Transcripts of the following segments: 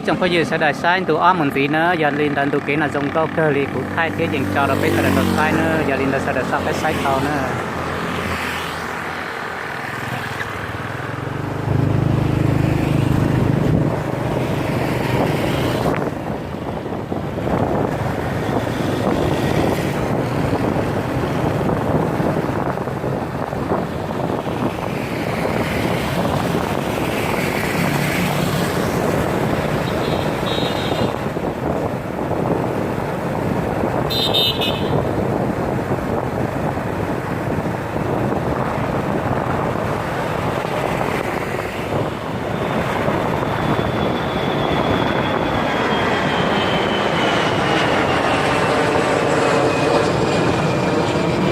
Tsoom phooj ywg sawv daws saib ntu ob mus ntxiv na, yog li ntawd ntu kev no zoo nkauj kawg li, kuv thaij thiab yees tso rau peb sawv daws tau saib na, yog li ntawd sawv daws txoj peb saib tau na.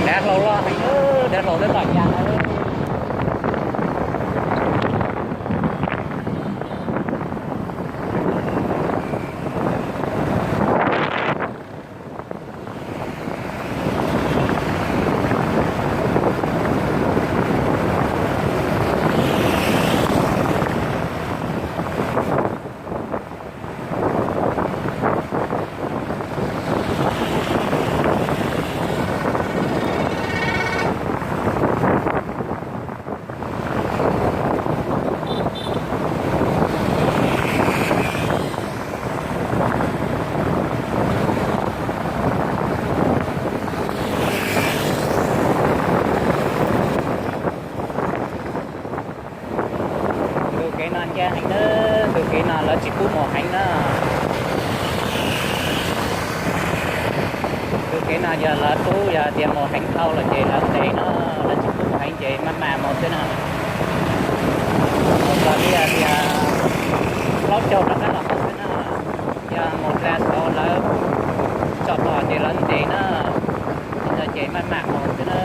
Dav hlau loj heev, dav hlau twb tom cas lawm. Ntu kev no ncaj heev na, ntu kev no lawv tsis pub mus heev na. Ntu kev no yog lawv pub, yog tias mus heev dhau lawm ces lawv ntes no, lawv tsis pub mus heev ces maj mam mus xwb na. Mus txog li tias plaub caug rov qab los mus xwb na. Yog mus dlha saud lawv tsom pom ces lawv ntes na. Li ntawd ces maj mam mus xwb na.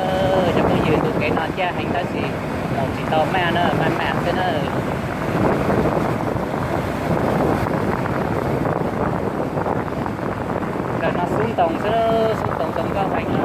Cov phooj ywg, ntu kev no ncaj heev tab sis mus tsis tau maj na, maj mam xwb na. Ntawm no xub ntoos xwb, xub ntoos zoo nkauj heev na.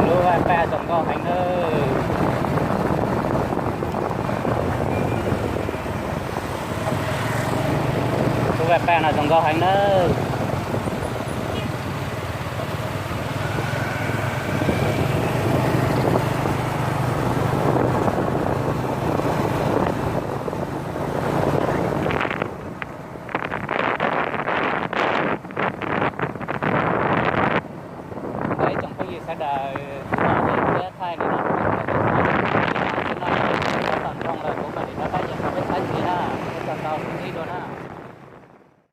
Lub vaj paj zoo nkauj heev nawb. Lub vaj paj no zoo nkauj heev nawb. Kuv mam li thiab thaij li no.